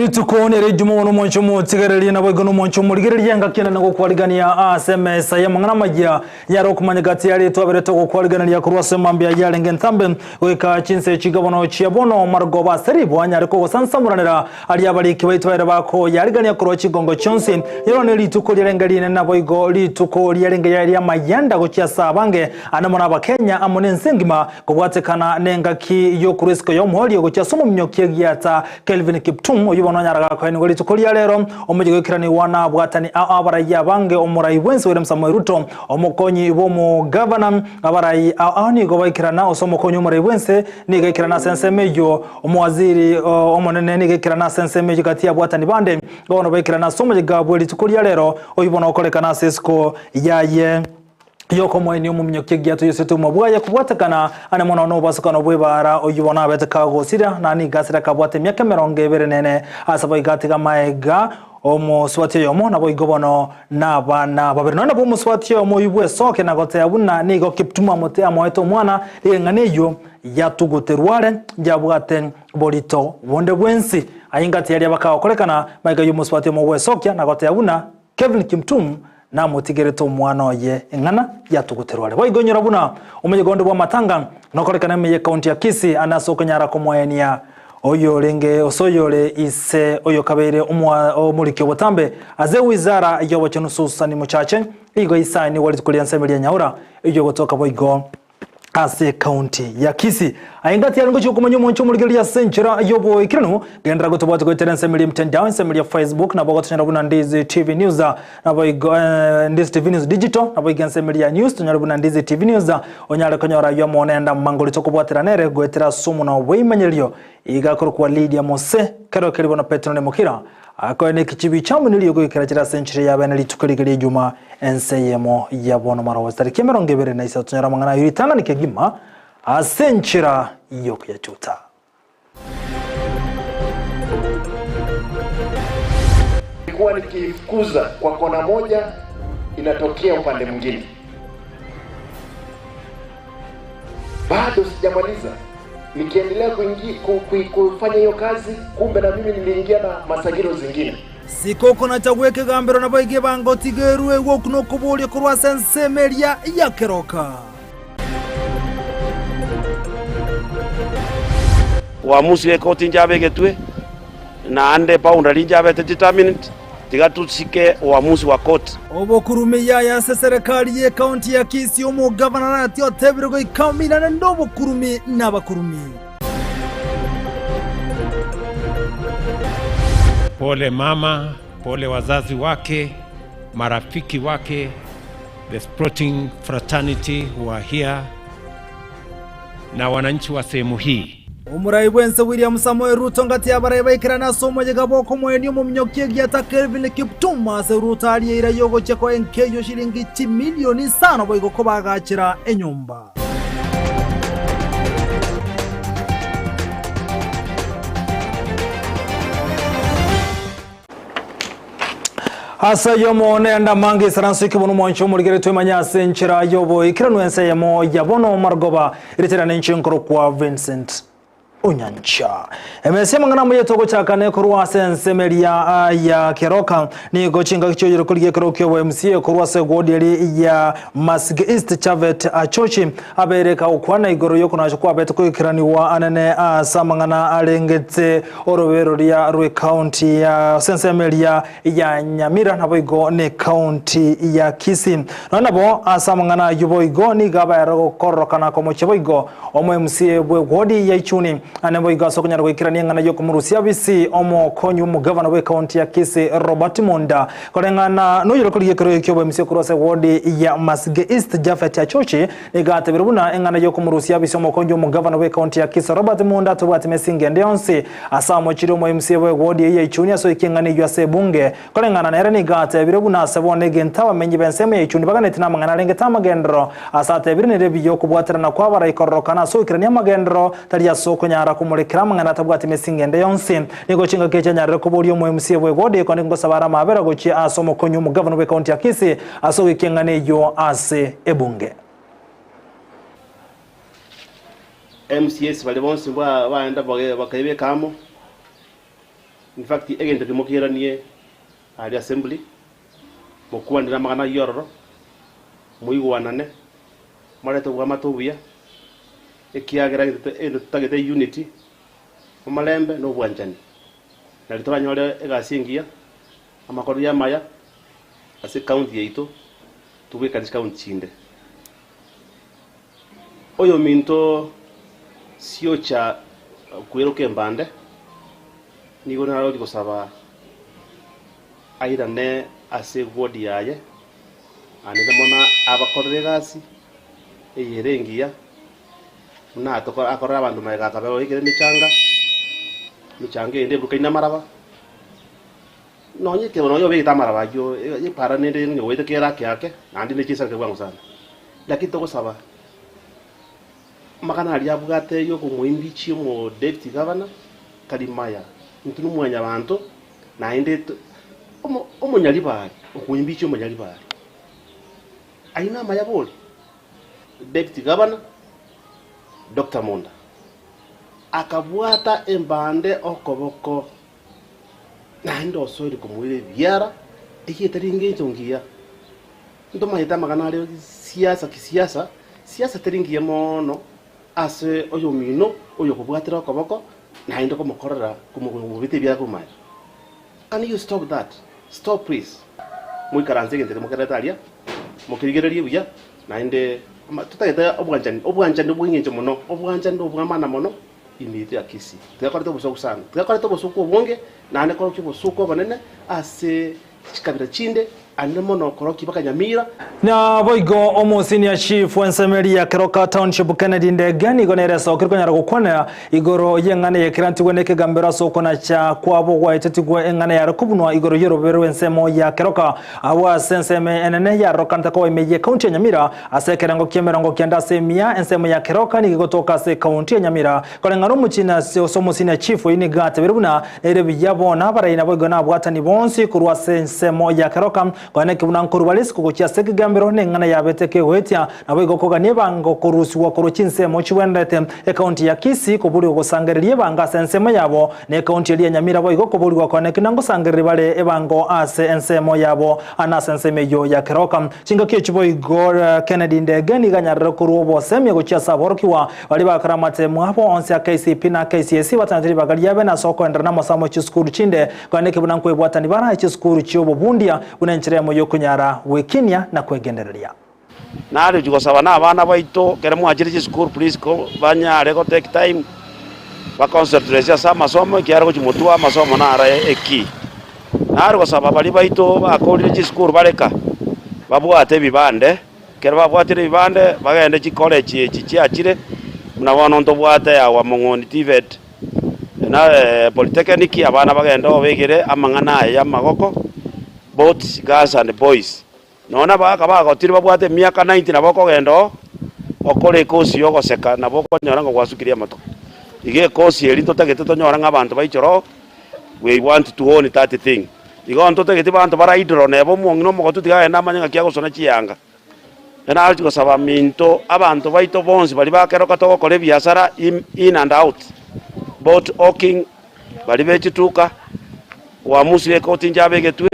Rituko nere Ijumaa bono omwancho omotigererie naboigo nomwancho omorigererie engaki enene gokwarigania ase emesa y'amang'ana amayia yare okomanya gati yaria twaberete ogokwariganeria korwa ase mambia yarenge entambe goika chinse chiga bono chia bono marogoba ase ribo anyare kogosansamoranera aria abariki baito baere bakoyarigania korwa chingongo chionsi Rero ne rituko riarenge rinene naboigo rituko riarenge ri'amayanda gochia ase abange ande mono abakenya amo nense engima Kobwatekana nengaki y'okorua isiko y'omoerio gochia ase omominyoki egiata Kelvin Kiptum, oyio bono onyara gakoenigwa rituko ria rero, omochie goikeranigwa nabwatani ao abarai abange, omorai bwensi William Samoei Ruto, omokonyi bw'omogavana, abarai ao ao nigo baikerana ase omokonyi omorai bwense nigo aikerana ase ensemo eyio, omowaziri omonene nigo aikerana ase ensemo eyio gati y'abwatani bande bono baikerana ase omoyega bwe rituko ria rero, oyio bono okorekana ase isiko yaye. Yokomoenia omominyokia egiato Yosete omo bwaye kobwatekana ane mono nobasokano bw'ebaara oyio bono abete kagosira, na nigo asire akabwata emiaka emerongo ebere nene. Ase boigo atiga amaega omosubati oyomo, naboigo bono nabana babere. Nonya nabo omosubati oyomo oyio bw'esoke na goteba buna nigo Kiptum amote amoete omwana, rigeng'ana eyio yatuguterwa are yabwate borito bonde bwensi. Aye ngati yaria bakagokorekana magega y'omosubati omo gwesokia na goteba buna Kevin Kiptum namotigerete omwana oye eng'ana yatuguterwa are. Boigo inyora buna omoyega onde bw'amatanga nokorekana ime y'ecounty ya Kisii ande ase okonyara komoenia oyorenge gose oyore ise oyokabeire omoriki obotambe ase ewizara y'obochenu Susan Mochache igo isainigwa rituko ria nsemo ria Nyaura eyio egotoka boigo ase ekaunti ya Kisii. Aye ngati yare ngochia okomanya omonche omorigereria ase enchera y'oboikeranu, genderera gotobwati goetera ensemo eria emitandao, ensemo eria Facebook, nabo ogotonyora buna Ndizi TV News, naboigo eh, Ndizi TV News Digital, naboigo ensemo eria ya News tonyore buna Ndizi TV News, onyare konyora ayio amo nenda mangori tokobwatera nere goetera ase omonwa bweimanyererio iga akorokwa Lydia Mose, kero keria bono Petero ne Mokira akoe nekichibi chiamunirie goikera chire ase enchera ya bene rituko riga ria Ijuma ense eyemo ya bono marogo chitariki 23 tonyore amang'ana ayio ritang'ani kegima ase enchera y'okoyachuta. Nilikuwa nikiifukuza kwa kona moja inatokea upande mwingine. Bado sijamaliza, nikiendelea kuingi, ku, ku, kufanya hiyo kazi, kumbe na mimi niliingia na masagiro zingine. Siko okonacha gw'ekegambero naboigo ebango tiga erue oku nokoboria korwa ase ensemo eria ya keroka. Uamuzi w'ekoti njabegetwe, naende boundary njabete determined, tiga tosike uamuzi wa court. Obokurumi yaya ase eserekari y'ecounty ya Kisii omogavana Arati otebire goika ominane nobokurumi nabakurumi. Pole mama, pole wazazi wake, marafiki wake, the sporting fraternity who are here na wananchi wa sehemu hii. Omorai bw'ense William Samoei Ruto ngati y'abarai baikerane ase omoyega bw'okomoenia omominyoki egiata Kelvin Kiptum ase Ruto arie eira y'ogochia koa enka eyio shilingi chimilioni isano boigo kobagachera enyomba. Ase ayio nenda amange isaranso ekebono omwancho omorigeretwe emanye ase enchera y'oboikeranu ense eyemo ya bono marogoba ereterane inche nkorokwa Vincent Onyancha. Emesa y'amang'ana amuya togochaka nekorwa ase ensemo eria ya Keroka nigo chingaki chioyire korigia ekero ki'obo MCA korwa ase ward eri ya Masige East Chavet Achochi abeire kagokwana igoro y'okonacha kwabete koikeranigwa anene ase amang'ana arengete Orobebe roria rw'ecounty ya ase ensemo eria ya Nyamira naboigo n'ecounty ya Kisii. Nonya nabo ase amang'ana ayio boigo nigo abaere gokororokana komochia boigo omo MCA bwe ward ya Ichuni ane boigo ase okonyara goikerania eng'ana y'okomorusia abisi omokonyi bw'omogavana bw'ecounty ya Kisii Robert Monda koreng'ana noyore korigia ekerogo ekio MCA korwa ase ward ya Masige East Japhet Achochi Nigo atebire buna eng'ana y'okomorusia abise omokonyi omogavana bw'ecounty ya Kisii Robert Munda atobwati mesingo ende yonsi ase amochire omo MCA bw'eward eyio ya Ichuni ase oikia eng'ana eyio ase ebunge. Koreng'ana nere nigo atebire buna ase bono egento abamenyi b'ensemo ya Ichuni baganeti namang'ana arengete amagenderero ase atebire nere buya okobwaterana kw'abarai kororokana ase oikerania amagenderero tari ase okonyara komorekera amang'ana atabwati mesingo ende yonsi. Nigo chingaki echi anyarire koboria omo MCA bw'eward eye konde ngosaba are amabera gochia ase omokonyi omogavana bw'ecounty ya Kisii Ase ogoikia eng'ana eyio ase ebunge. MCAs baria bonsi baenda bakaibeka amo. In fact egento ekio mokeranie aria assembly, mokwanere amang'ana ayio ororo, moigwanane, morete obwamate obuya, ekiagera egento egento totagete unity, omorembe na obwanchani. Nario toranyore egasi engiya, amakorio amaya, ase ecounty yaito, tobwekane chicounty chinde. Oyominto siocha kweroka embande, nigo naroche gosaba airane ase eward yaye, naende mono abakorere egasi eye ere engiya, buna akorere abanto magega akabe oikire emechanga, emechanga eyende eburukaine amaraba, nonye ekero nonye obegete amaraba ayio epara nende onye goeta kere ake ake, naende ne chisareka bwango sana. Lakini togosaba amang'ana aria abwate yokomoimbichia omo deputy governor tari maya, intwe nomwanyabanto naende to omo omonyaribari okoimbichia omonyaribari ayio namaya bori? Deputy governor Doctor Monda akabwata embande okoboko naende osoire komoira ebiara eyio etari engencho ngiya. Ntomanyete amang'ana are siasa kisiasa, siasa teri ngiya mono ase oyomino oyokobwatera okoboko naende komokorera komobeta ebiara korwa magega. Can you stop that? Stop please. Moikaranse egento ekio mokerete aria, mokerigererie buya naende totagete obwanchani, obwanchani bw'eng'encho mono, obwanchani obw'amana mono ime yaito ya Kisii. Tigakorete obosoku sana, tigakorete obosoku obonge naende korokia obosoku obonene ase chikabira chinde, ande mono korokia bakanyamira. Naboigo omosenior chief bw'ensemo ya Keroka Township Kennedy Ndege nigo nere esokire konyara gokwanera igoro y'eng'ana eyekerantigwe nekegambero ase okonacha kwabo gwaetetigwe eng'ana yare kobunwa igoro y'orobebe rw'ensemo ya Keroka abwo ase ensemo enene yarokanete koba ime y'ekaunti ya Nyamira ase ekerengo ki'emerongo kianda ase emia ensemo ya Keroka nigo egotoka ase ekaunti ya Nyamira Koreng'ana omochie ase omosini chief oyio nigo atebire buna nere buya bono abarai naboigo nabwatani bonsi korwa ase ensemo ya keroka konya naki buna nkorwa bare isiko gochia ase ekegambero neng'ana yabete kegoetia naboigo kogania ebango korusigwa korwa chinsemo chigwenerete ekaunti ya Kisii koborigwa gosangereria ebango ase ensemo yabo na ekaunti eria ya Nyamira boigo koborigwa konya naki buna ngosangereria bare ebango ase ensemo yabo ande ase ensemo eyio ya keroka Chingaki echi boigo Kennedy Ndege nigo anyarire korwa obosemia gochia ase aborokigwa Baria bagakora amatemo abo onsi a KCP na KCSE batanete ribaga riabe na ase okoenderera namasomo e chisukuru chinde, koenda buna nkwebwatani bara echisukuru chi'obobundia buna enchera eyemo y'okonyara gwekinia na kwegendereria. Narochi gosaba na abana baito ekero mwachire chisukuru please ko banyare go take time ba concentrate ase amasomo ekiagera gochia motwe amasomo naro ekey. Naro gosaba baria baito bakorire chisukuru bareka babwate ebibande. Ekero babwatire ebibande, bagende chikoleji echi chiachire, buna bono ntobwate our Mong'oni TVET na Polytechnic, abana bagende obegere amang'ana aya y'amagoko, both girls and boys. Nonya na abagaka bagotire babwate emiaka 90 nabo okogenda oo, okore ekosi ya ogoseka nabo okonyora ng'a gwasukirie amatuko. Iga ekosi eria ntotagete tonyore ng'a abanto baichore oo, we want to own that thing. Igo ntotageti banto bare idle neba omong'ina omogotu tiga agende amanye ng'aki agosona chianga. Ekero nagochia gosaba minto abanto baito bonsi baria bakeroka togokora ebiasara in in and out, both hawking, baria be chituka, uamuzi ekoti inche abegetwe,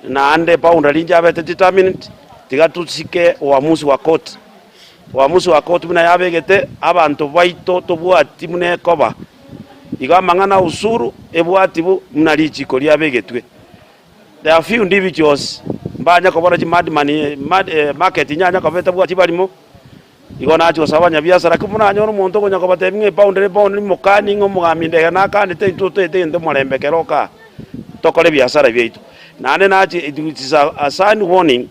naende boundary inche abete determined, tiga tosike uamuzi wa court. Uamuzi wa court buna yabegete, abanto baito tobwati buna ekoba. Igo amang'ana a usuru ebwati bo buna richiko riabegetwe. There are few individuals mbanya kobora chi mad money mad market inyanya koba etabwati barimo, igo nachia gosaba abanyabiasara ki moranyore omonto okonya kobatebia ng'a epound ere epound mokani ng'a omogambi ndege nakanete intwe toete egento omorembe kero okaa tokore ebiasara biaito. Naende nachia it is a sign warning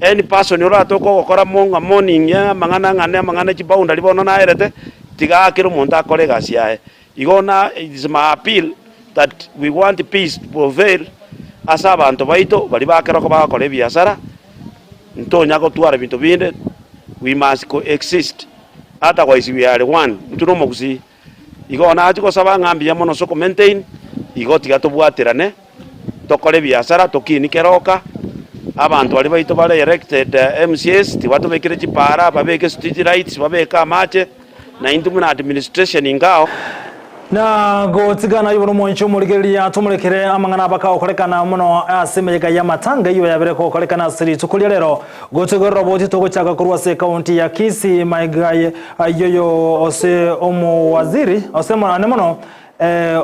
Any person oratoke ogokora mong'a morning amang'ana ng'ane amang'ana chiboundary bono naerete, tiga kera omonto akore egasi yaye. Igo na it is my appeal that we want peace to prevail ase abanto baito baria bakeroko bagokora ebiasara, ntonya gotwara binto binde, we must coexist otherwise we are one, intwe na omogusii. Igo nachia gosaba ng'a mbuya mono ase okomaintain, igo tiga tobwaterane, tokore ebiasara, tokinie keroka, abanto baria baito bare elected MCAs tibatobekire chipaara, babeke street lights, babeke amache, na intwe buna administration iga. Na gotigana ibo nomonche omorigereria tomorekere amang'ana abakagokorekana mono ase emeyega y'amatanga eyio yabere gokorekana ase rituko ria rero. Gotegerera oboti togochaka korwa ase ekaunti ya Kisii maega ayoyo ose omowaziri ose ane mono eh,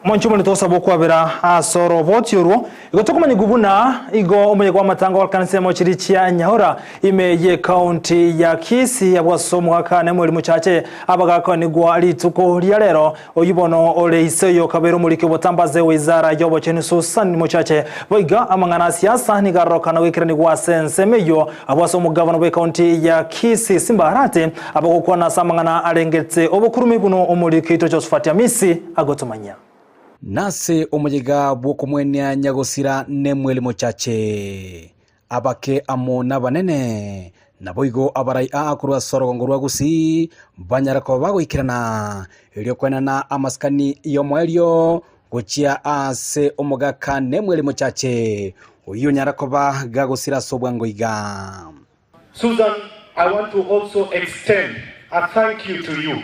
Omonche omonene togosaba okwabera ase oroboti orwo, igo tokomanyigwa buna igo omoyega bw'amatanga ogorekana ensemo chiria chia Nyaura ime y'ecounty ya Kisii abwo ase omogaka Nemuel Muchache abagakanigwa rituko ria rero. Oyio bono ore ise oyo okabeire omoriki obotambe ase wizara y'obochenu Susan Muchache. Boigo amang'ana a siasa nigo arorokana goikeranigwa ase ensemo eyio abwo ase omogavana bw'ecounty ya Kisii Simba Arati Abagokwana ase amang'ana arengete obokurumi buna omoriki oito Josephat Amisi agotomanyia. Nase omoyega bw'okomwenia nyagosira Nemueli mochache, abake amo nabanene, naboigo abarai aa korwa ase orogongo rwa Gusii banyare koba bagoikerana, erio kwenana amasikani y'omoerio gochia ase omogaka Nemueli mochache, oyio onyare koba gagosira ase obwango iga. Susan, I want to also extend a thank you to you.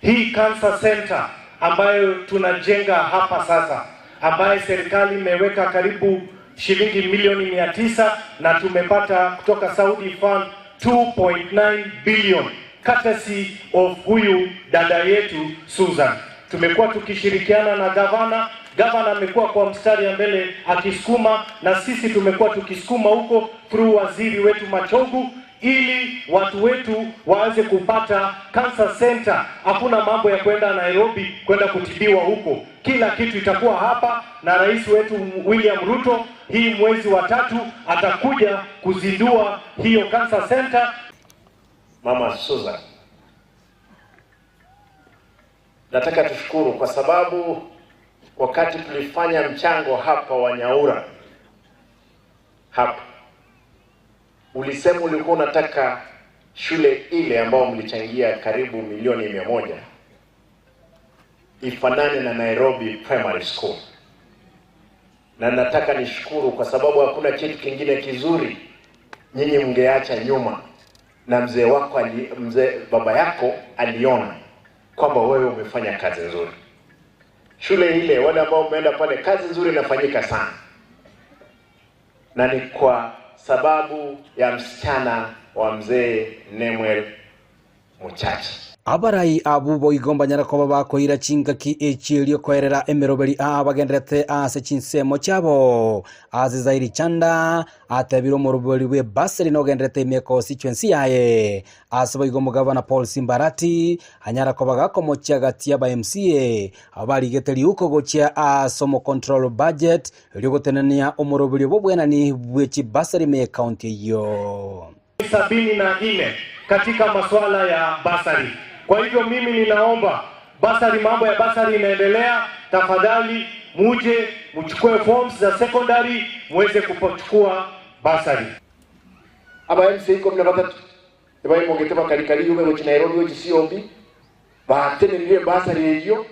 Hii cancer center ambayo tunajenga hapa sasa, ambaye serikali imeweka karibu shilingi milioni 900 na tumepata kutoka Saudi Fund 2.9 billion courtesy of huyu dada yetu Susan. Tumekuwa tukishirikiana na gavana, gavana amekuwa kwa mstari ya mbele akisukuma, na sisi tumekuwa tukisukuma huko through waziri wetu Machogu ili watu wetu waanze kupata cancer center. Hakuna mambo ya kwenda Nairobi kwenda kutibiwa huko, kila kitu itakuwa hapa, na rais wetu William Ruto hii mwezi wa tatu atakuja kuzindua hiyo cancer center. Mama Susan, nataka tushukuru kwa sababu wakati tulifanya mchango hapa wa Nyaura hapa, ulisema ulikuwa unataka shule ile ambayo mlichangia karibu milioni 100 ifanane na Nairobi Primary School, na nataka nishukuru kwa sababu hakuna kitu kingine kizuri nyinyi mngeacha nyuma, na mzee wako ali, mzee baba yako aliona kwamba wewe umefanya kazi nzuri. Shule ile, wale ambao umeenda pale, kazi nzuri inafanyika sana, na ni kwa sababu ya msichana wa mzee Nemuel Muchache. Abarai abwo boigo mbanyare koba bakoira chingaki echi erio koerera emeroberi aa bagenderete ase chinsemo chiabo. Ase Zairi Chanda atebire omoroberi bw'ebaseri nogenderete ime constituency yaye. Ase boigo omogavana Paul Simbarati anyara koba gakomochia gati y'aba MCA abo barigete riuko gochia ase omocontrol budget erio gotenenia omoroberi bw'obwenani bwe chibasari ime y'ecounty eyio. 74 katika masuala ya basari. Kwa hivyo mimi ninaomba basari, mambo ya basari inaendelea, tafadhali muje mchukue forms za secondary muweze kuchukua basari. Aba MCA 13 ebaimogete bakarikari yume gochi Nairobi gochi Siombi batenenire basari eyio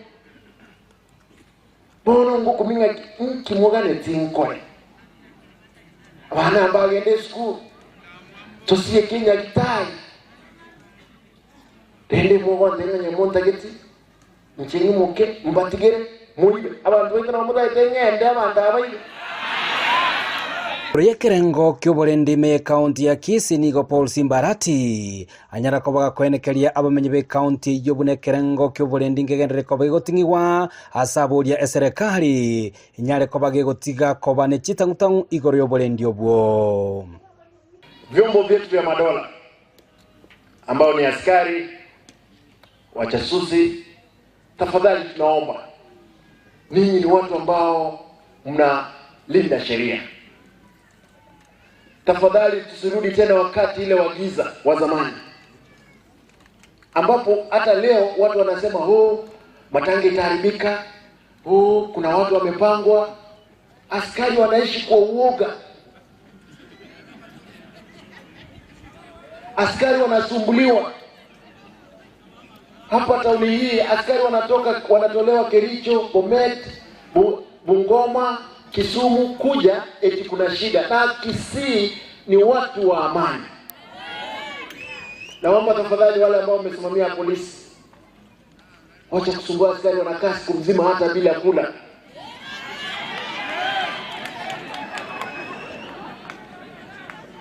bono ngokuming'a nkimogane tinkore abana mbagende esukuru tosiye Kenya gitari rende mogonde ng'anye montageti inche ng'imoke mbatigere moibe abanto baito nabo motagete ng'ende abanto abaibe. Igoro y'ekerengo ki'oborendi ime y'ecounty ya Kisii nigo Paul Simbarati anyara koba gakoenekeria abamenyi b'ecounty eyio buna ekerengo ki'oborendi nkegenderere koba gegoting'igwa ase aboria eserekari enyare koba gegotiga koba ne chitang'utang'u igoro y'oborendi obwo. Vyombo vyetu vya madola ambao ni askari, wachasusi, tafadhali tunaomba ninyi ni watu ambao mnalinda sheria, tafadhali tusirudi tena wakati ile wa giza wa zamani, ambapo hata leo watu wanasema oh, Matangi itaharibika, oh, kuna watu wamepangwa. Askari wanaishi kwa uoga, askari wanasumbuliwa hapa tauni hii. Askari wanatoka wanatolewa Kericho, Bomet, Bungoma, Kisumu kuja eti kuna shida, na Kisii ni watu wa amani. Naomba tafadhali wale ambao wamesimamia polisi, Wacha kusumbua askari, wanakaa siku mzima hata bila kula.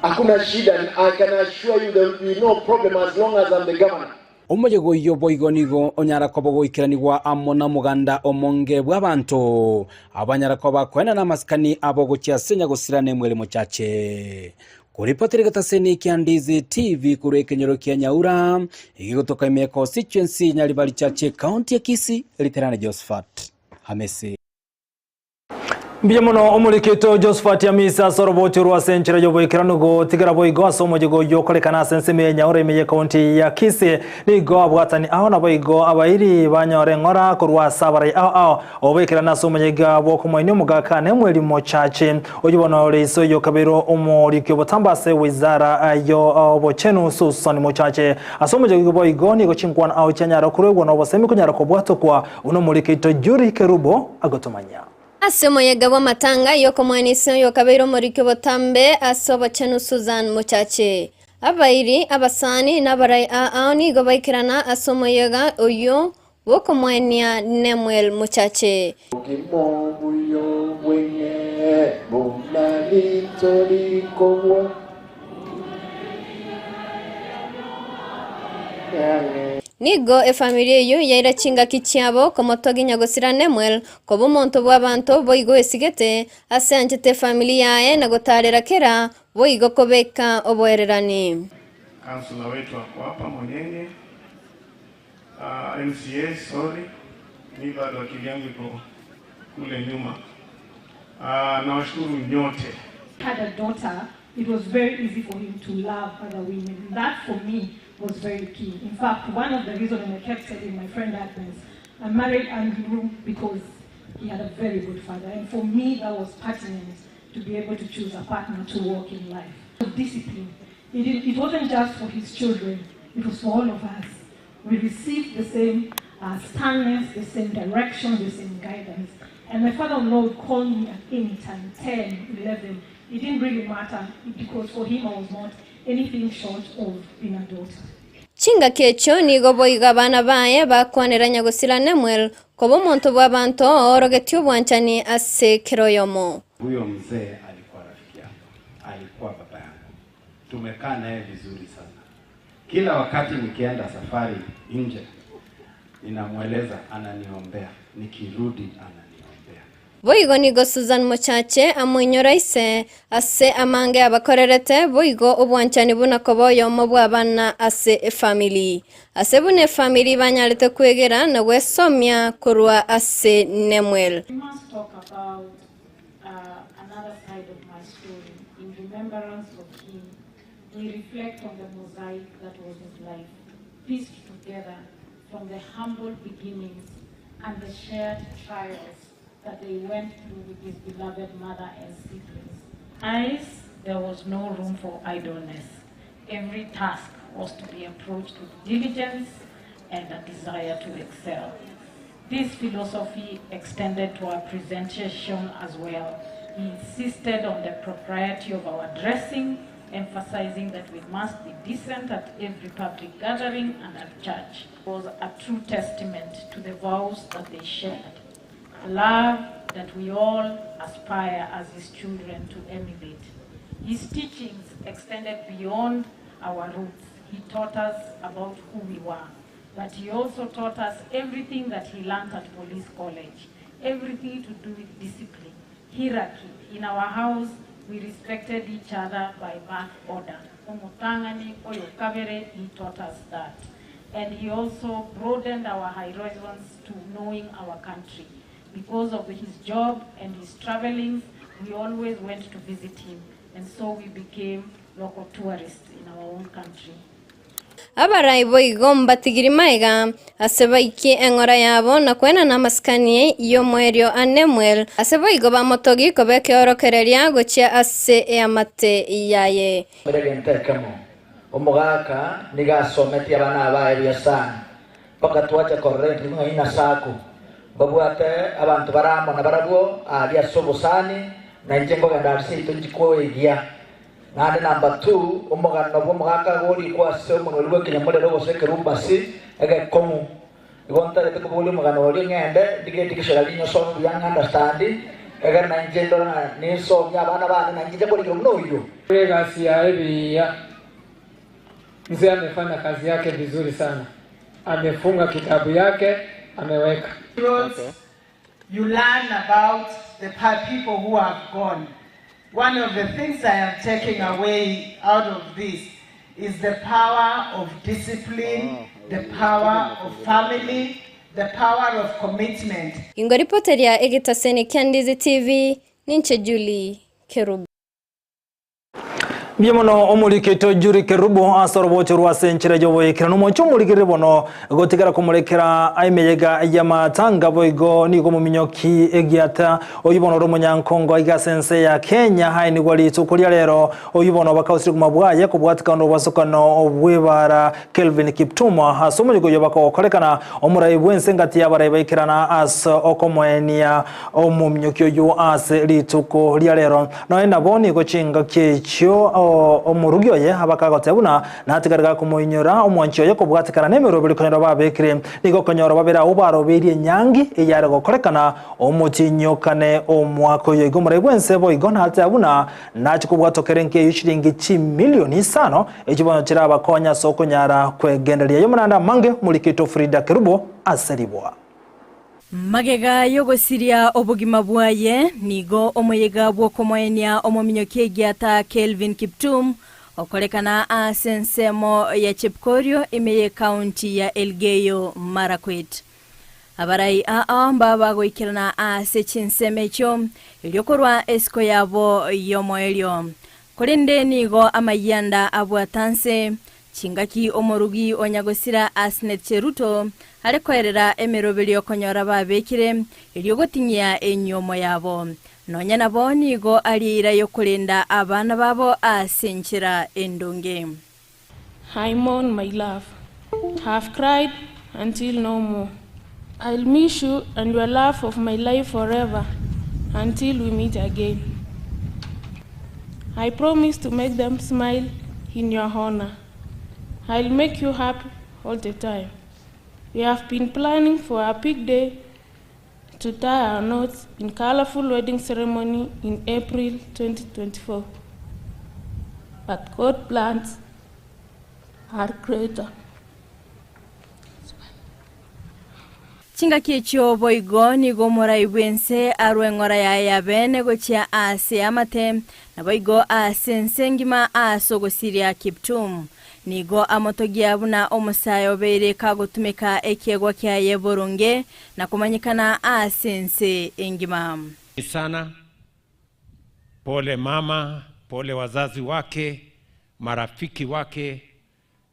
Hakuna shida, I can assure you there will be no problem as long as I'm the governor. Omoyega oyio boigo nigo onyara koba ogoikeranigwa amo nomoganda omonge bw'abanto, abanyara koba koenana amasikani abo gochia ase nyagosira nemweri mochache. Koripotera egetaseni kia Ndizi TV korwa ekenyoro kia Nyaura, egegotoka ime ya constituency Nyaribari Chache, County ya Kisii, Riterane Josephat Hamisi. Mbuya mono omorikito Josephat Amisi ase oroboti orwo ase enchera y'oboikeranu gotigera boigo ase omoyega oyio okorekana ase ensemo ya Nyaura ime y'ekaunti ya Kisii. Nigo abwatani ao naboigo abairi banyore eng'ora korwa ase abarai ao ao oboikeranu ase omoyega bw'okomoinia omogaka Nemueli Mochache oyio bono ore ise oyio okabeire omoriki obotambe ase wizara y'obochenu Susan Mochache. Ase omoyega boigo nigo chinkwana ao chianyara koruegwa nobosemi konyara kobwatokwa buna omorikito Jury Kerubo agotomanya. Ase omoyega bw'amatanga y'okomoanisia oyokabeire omoriki obotambe ase obochenu Susan Mochache. Abairi, abasani, na abarai aao nigo baikerana ase omoyega oyio bw'okomoenia Nemuel Mochache. Obogima obuya obweng'e buna rinto rikogwa. Nigo efamiri eyio yaira chingaki chiabo komotoginya gosira Nemuel koba omonto bw'abanto boigo esigete, ase anchete efamiri yaye na gotaarera kera boigo kobeka oboererani. Councillor wetu ako hapa Monyenye, MCA sorry, mi bado akili yangu iko kule nyuma. Nawashukuru nyote. Had a daughter, it was very easy for him to love other women. That for me was very key. In fact, one of the reasons, and I kept telling my friend Agnes, I married Andrew because he had a very good father. And for me, that was pertinent to be able to choose a partner to walk in life. Discipline. It, it wasn't just for his children, it was for all of us. We received the same sternness, the same direction, the same guidance. And my father-in-law would call me at any time, 10, 11. It didn't really matter because for him I was not anything short of being a daughter. Chingaki echio nigo boigo abana baye bakwanera nyagosira Nemuel koba omonto bw'abanto oorogetie obwanchani ase kera oyomo. Huyo mzee alikuwa rafiki yangu, alikuwa baba yangu, tumekaa naye vizuri sana. Kila wakati nikienda safari nje, ninamweleza, ananiombea, nikirudi ananiombea. Boigo nigo Susan Mochache amoinyora ise ase amange abakorerete boigo obwanchani buna koba oyomo bw'abana ase efamiri. Ase buna efamiri banyarete kwegera na gwesomia korwa ase Nemuel. We must talk about another side of my story in remembrance of him. We reflect on the mosaic that was his life, pieced together from the humble beginnings and the shared trials that they went through with his beloved mother and siblings. Eyes, there was no room for idleness. Every task was to be approached with diligence and a desire to excel. This philosophy extended to our presentation as well. He insisted on the propriety of our dressing, emphasizing that we must be decent at every public gathering and at church. It was a true testament to the vows that they shared, a love that we all aspire as his children to emulate. His teachings extended beyond our roots. He taught us about who we were, but he also taught us everything that he learned at police college, everything to do with discipline, hierarchy. In our house, we respected each other by birth order. Omutangani Oyokabere, he taught us that. And he also broadened our horizons to knowing our country. Because of his job and his travelings, we always went to visit him. And so we became local tourists in our own country. Abarai boigo mbatigiri maiga ase baikie eng'ora yabo na koenana amasikani y'omoerio a Nemuel ase boigo bamotogi koba ekeorokereria gochia ase eamate yaye. Egento ekemo, omogaka nigo asometie abana abaye buya sana, mpaka twacha korora intwe ng'a ina sacco mbabwate abanto bare amo nabarabwo aria ase obosani, na inche nkogenda aria seito nchikoegia. Naende number two, omogano bw'omogaka iga orikwe ase omonwa oria bw'ekenyamorero gose ekerumbasi egekong'u. Igo ntagete koboria omogano oria ng'ende ndigetie Kiswahili nyosome buya ng'a understand, egere nainche ndore ng'a ninsomie abana bane nainche inche nkorikire buna oyio. Egasi yaye buya. Mzee amefanya kazi yake vizuri sana, amefunga kitabu yake ameweka. You learn about the people who have gone. One of the things I am taking away out of this is the power of discipline, the power of family, the power of commitment. Ingo ripoteria egetaseni kia Ndizi TV, ninche Julie Kerubo. Mbuya mono omoriketo Julie Kerubo ase orobocho rw'ase enchera y'oboikeranu. Omochie omorigereri bono gotigara komorekera emeyega y'amatanga boigo nigo omominyoki egiata oyio bono ore omonyankongo aiga ase ense ya Kenya aenigwa rituko ria rero oyio bono bakausire obogima bwaye kobwatikana nobwasokano bw'ebara Kelvin Kiptum ase omoyega oyio bakogokorekana omorai bw'ense ngati y'abarai baikerana ase okomoenia omominyoki oyio ase rituko ria rero. Nonya nabo nigo chingaki echio omorugi oye abakagoteba buna natigare gakomoinyora omwanchi oye kobwatekana nemeroberi konyora babekire. Nigo okonyora babere abwo barobeirie enyangi eyare gokorekana omotinyokane omwaka oyo igo omorai bwense boigo nateba buna nache kobwatwa kere nkeyio chiringi chimilioni isano echio bono chirabakonye ase okonyara kwegendereria. Yomonande amange omorikito Frida Kerubo ase ribwa. Magega y'ogosiria obogima bwaye, nigo omoyega bw'okomoenia omominyoki egiata Kelvin Kiptum okorekana ase ensemo ya Chepkorio ime y'ekaunti ya Elgeyo Marakwet. Abarai aa mbabagoikerana ase chinsemo echio erio korwa esiko yabo y'omoerio. Korende nigo amayianda abwata nse, Chingaki omorugi o nyagosira Asneth Cheruto are koerera emeroberio konyora babekire erio goting'ia enyiomo yabo. Nonya nabo nigo arie eira y'okorenda abana babo ase enchera endonge. I mourn my love, have cried until no more, I'll miss you and your love of my life forever until we meet again. I promise to make them smile in your honor. I'll make you happy all the time. We have been planning for a big day to tie our knots in colorful wedding ceremony in April 2024. But God plans are greater. Chingaki echio boigo nigo omorai bw'ense arue eng'ora yaye ya beene gochia aase amate, naboigo aase ense engima aase ogosiria Kiptum. Nigo amotogia buna omosae obeire kagotumeka ekiegwa kiaye boronge na komanyekana aase ense engima. Sana. Pole mama, pole wazazi wake, marafiki wake,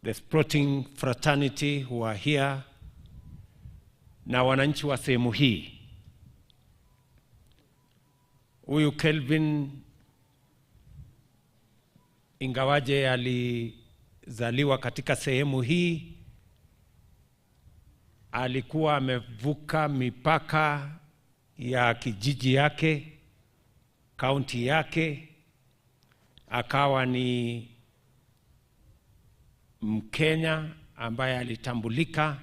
the sporting fraternity who are here, na wananchi wa sehemu hii. Huyu Kelvin ingawaje alizaliwa katika sehemu hii, alikuwa amevuka mipaka ya kijiji yake, kaunti yake, akawa ni Mkenya ambaye alitambulika.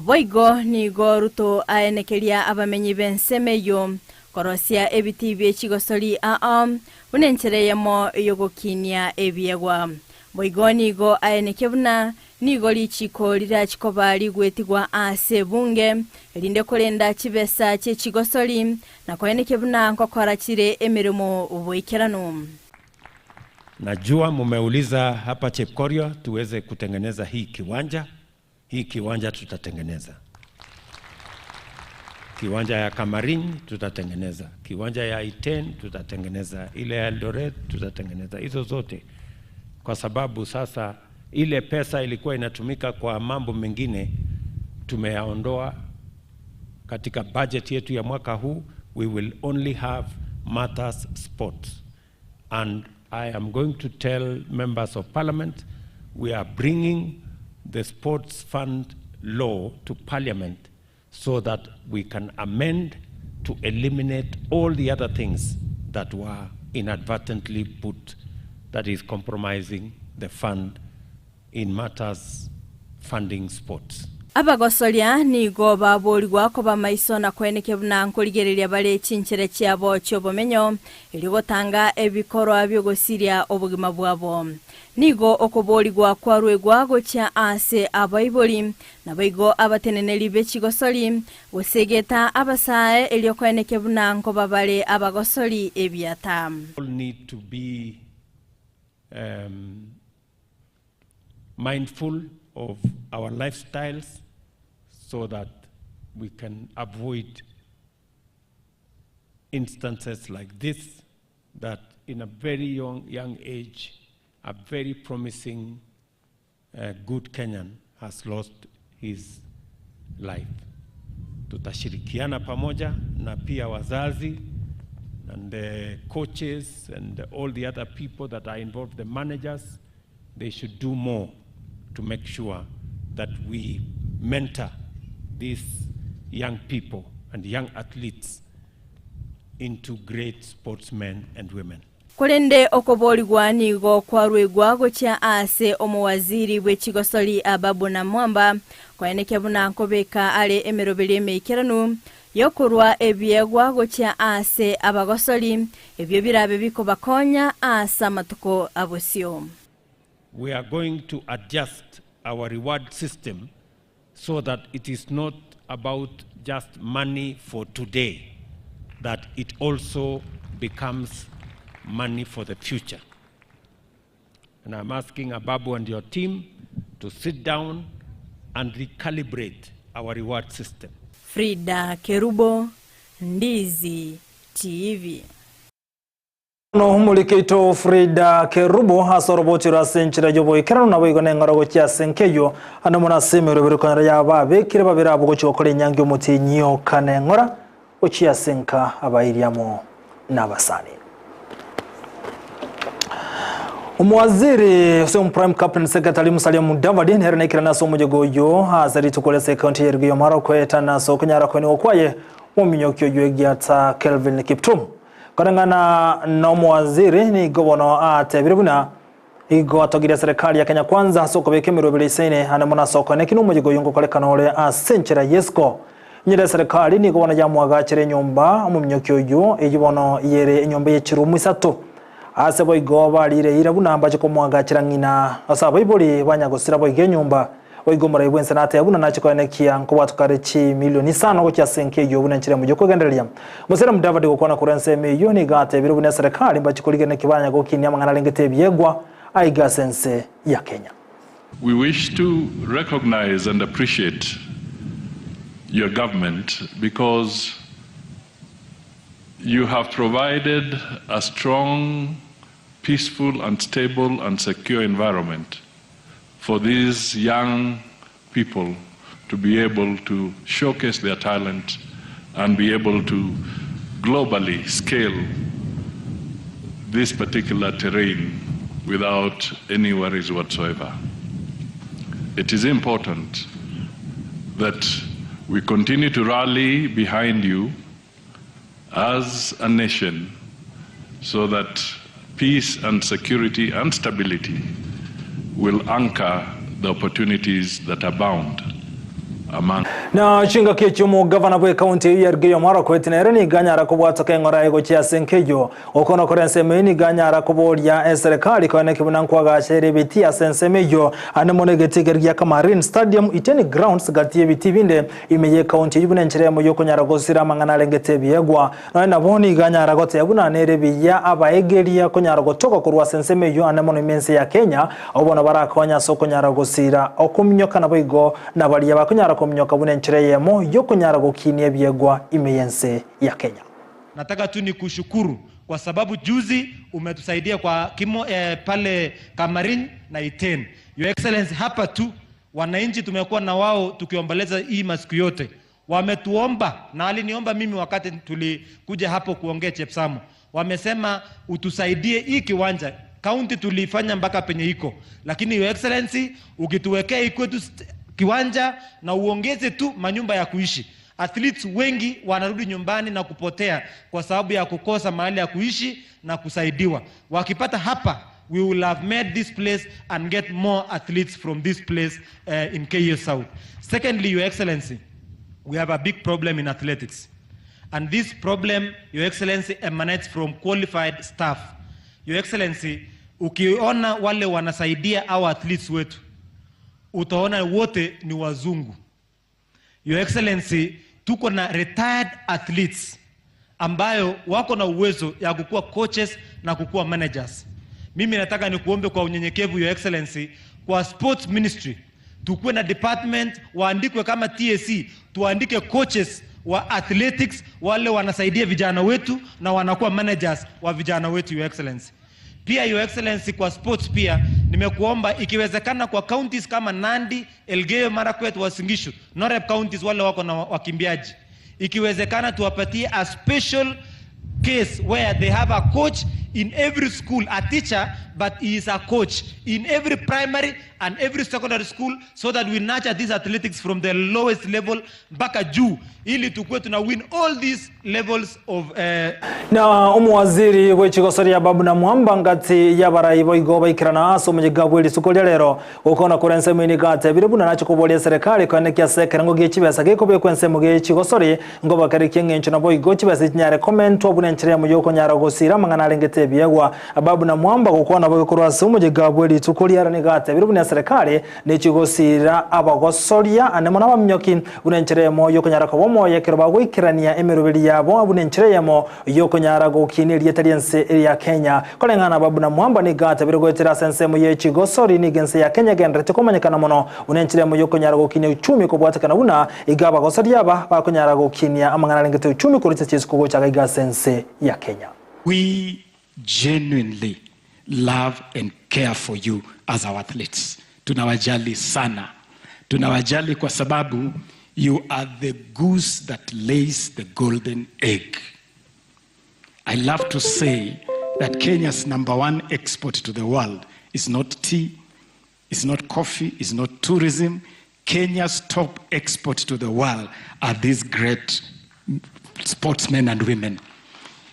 Boigo nigo Ruto aenekeria abamenyi b'ensemo eyio korosia ebitii bie chigosori aa buna enchera eyemo y'ogokinia ebiegwa. Boigo nigo aenekia buna nigo richiko rirachi koba rigwetigwa ase ebunge, erinde korenda chibesa chie chigosori na koenekia buna nkokora chire emeremo boikeranu. Najua mumeuliza hapa Chepkorio tuweze kutengeneza hii kiwanja. Hii kiwanja tutatengeneza. Kiwanja ya Kamarin tutatengeneza, kiwanja ya Iten tutatengeneza, ile ya Eldoret tutatengeneza, hizo zote, kwa sababu sasa ile pesa ilikuwa inatumika kwa mambo mengine tumeyaondoa katika budget yetu ya mwaka huu. We will only have matters sports, and I am going to tell members of parliament we are bringing the sports fund law to parliament so that we can amend to eliminate all the other things that were inadvertently put that is compromising the fund in matters funding sports. Abagosoria nigo baborigwa koba maiso na koenekia buna nkorigereria bare chinchera chiabo chi'obomenyo, erio gotanga ebikorwa bi'ogosiria obogima bwabo. Nigo okoborigwa kwaruegwa gochia aase abaibori, naboigo abateneneri be chigosori, gose egeta abasae, erio koenekia buna nkoba bare abagosori ebiata. all need to be um, mindful of our lifestyles so that we can avoid instances like this that in a very young, young age, a very promising good Kenyan has lost his life. Tutashirikiana pamoja na pia wazazi and the coaches and all the other people that are involved, the managers, they should do more to make sure that we mentor these young people and young athletes into great sportsmen and women. Korende okoboorigwa nigo kwaruegwa gochia aase omowaziri bwe chigosori Ababu Namwamba, koenekia buna nkobeka are emeroberio emeikeranu y'okorua ebiegwa gochia aase abagosori, ebio birabe bikobakonya aase amatuko a bosio. We are going to adjust our reward system so that it is not about just money for today, that it also becomes money for the future. And I'm asking Ababu and your team to sit down and recalibrate our reward system. Frida Kerubo, Ndizi TV. Bono omoriki oito Frida Kerubo ase orobochi rwa ase enchera y'oboikeranu naboigo neng'ora gochia ase enka eyio, ande mono ase emeroberi konyora yababekire babere abwo gochia gokora enyangi omotienyi oka neng'ora gochia ase enka abairi amo nabasani. Omowaziri ase Prime Cabinet Secretary Musalia Mudavadi nere naikerane ase omoyega oyio ase rituko ria ase ekaunti ya Elgeyo Marakwet ase okonyara koenigwa kwaye omominyoki oyio egiata Kelvin Kiptum. Koreng'ana nomowaziri nigo bono atebire buna igo atogirie serikali ya Kenya Kwanza ase okobeka emeroberi eisaine ande mono ase okoeneki nomoyega oyo ngokorekana ore ase enchera y'esiko. Nyere eserikali nigo bono yamoagachere enyomba omominyoki oyio eyio bono yere enyomba ye chirumu isato. Ase boigo barire eira buna mbache komoagachera ng'ina ase abaibori ba nyagosira boigo enyomba. Boigo omorai bw'ense natebe buna nache koenekia nkobwatoka are chimilioni isano gochia ase enka eyio buna enchera emo y'okwegendereria. Musalia Mudavadi gokwana korwa ensemo eyio nigo atebire buna eserekari mbache korigia naki banyagokinia amang'ana arengete ebiegwa aiga ase ense ya Kenya. We wish to recognize and appreciate your government because you have provided a strong, peaceful and stable and secure environment for these young people to be able to showcase their talent and be able to globally scale this particular terrain without any worries whatsoever. It is important that we continue to rally behind you as a nation so that peace and security and stability will anchor the opportunities that abound among Na chingaki echio omogavana bw'ekaunti eyio ya Elgeyo Marakwet nere nigo anyara kobwatoka eng'ora aye gochia ase enka eyio. Oko nokore ensemo eyio nigo anyara koboria eserekari koeneki buna nkoagacha ere ebitii ase ensemo eyio ande mono egetii keria gia Kamarin Stadium, Iten Grounds gati y'ebitii binde ime y'ekaunti eyio buna enchera eyemo y'okonyara gosira amang'ana arengete ebiegwa. Nonya nabo nigo anyara goteba buna nere buya abaegeria konyara gotoka korwa ase ensemo eyio ande mono ime ense ya Kenya, abwo bono barakonye ase okonyara gosira okominyoka naboigo nabaria bakonyara kominyoka buna enchera eyemo y'okonyara gokinia ebiegwa ime y'ense ya Kenya. Nataka tu nikushukuru kwa sababu juzi umetusaidia kwa kimo, eh, pale Kamarin na Iten. Your Excellency, hapa tu wananchi tumekuwa na wao tukiomboleza hii masiku yote, wametuomba na waliniomba mimi wakati tulikuja hapo kuongea Chepsamo, wamesema utusaidie hii kiwanja kaunti tulifanya mpaka penye iko, lakini Your Excellency ukituwekea hii kwetu kiwanja na uongeze tu manyumba ya kuishi athletes wengi wanarudi nyumbani na kupotea kwa sababu ya kukosa mahali ya kuishi na kusaidiwa. Wakipata hapa we will have made this place and get more athletes from this place in Keiyo South. Secondly, Your Excellency, we have a big problem in athletics. And this problem, Your Excellency, emanates from qualified staff. Your Excellency, ukiona wale wanasaidia our athletes wetu, utaona wote ni wazungu. Your Excellency, tuko na retired athletes ambayo wako na uwezo ya kukuwa coaches na kukuwa managers. Mimi nataka nikuombe kwa unyenyekevu, Your Excellency, kwa sports ministry tukuwe na department waandikwe kama TSC, tuandike coaches wa athletics wale wanasaidia vijana wetu na wanakuwa managers wa vijana wetu, Your Excellency. Pia Your Excellency, kwa sports pia nimekuomba ikiwezekana kwa counties kama Nandi, Elgeyo Marakwet, Uasin Gishu, Noreb counties wale wako na wakimbiaji, ikiwezekana tuwapatie a special case where they have a coach in every school, a teacher, but he is a coach in every primary and every secondary school so that we nurture these athletics from the lowest level mpaka juu ili tukuwe tuna win all these levels of Na omuwaziri bw'ekigosoria Babu Namwamba ngati y'abarai boigo baikirana ase omonyiga bwa erisuko ria rero gokona kore ensemo eye nigo atebire buna nache koboria eserekari koenekia ase ekerengo gie chibesa gekobekwa ensemo gie chigosori ngobakere ki'eng'encho nabo igo chibesa chinyare komentwa buna enchera eyemo yokonyara gosira amang'ana arengete ebiegwa. Babu Namwamba gokwana boigo korwa ase omoyega bwe rituko riaro nigo atebire buna eserekari nechigosira abagosoria ane mono abaminyoki buna enchera eyemo yokonyara koba omoyo ekero bagoikerania emeroberi yabo buna enchera eyemo yokonyara gokinia erieta ri'ense ya Kenya. Koreng'ana Babu Namwamba nigo atebire goetera ase ensemo ye chigosori nigo ense ya Kenya egendererete komanyekana mono buna enchera eyemo yokonyara gokinia uchumi kobwatekana buna iga abagosoria aba bakonyara gokinia amang'ana arengete uchumi korwa chisiko gocha iga ase ense ya Kenya. We genuinely love and care for you as our athletes. Tunawajali sana. Tunawajali kwa sababu you are the goose that lays the golden egg. I love to say that Kenya's number one export to the world is not tea, is not coffee, is not tourism. Kenya's top export to the world are these great sportsmen and women.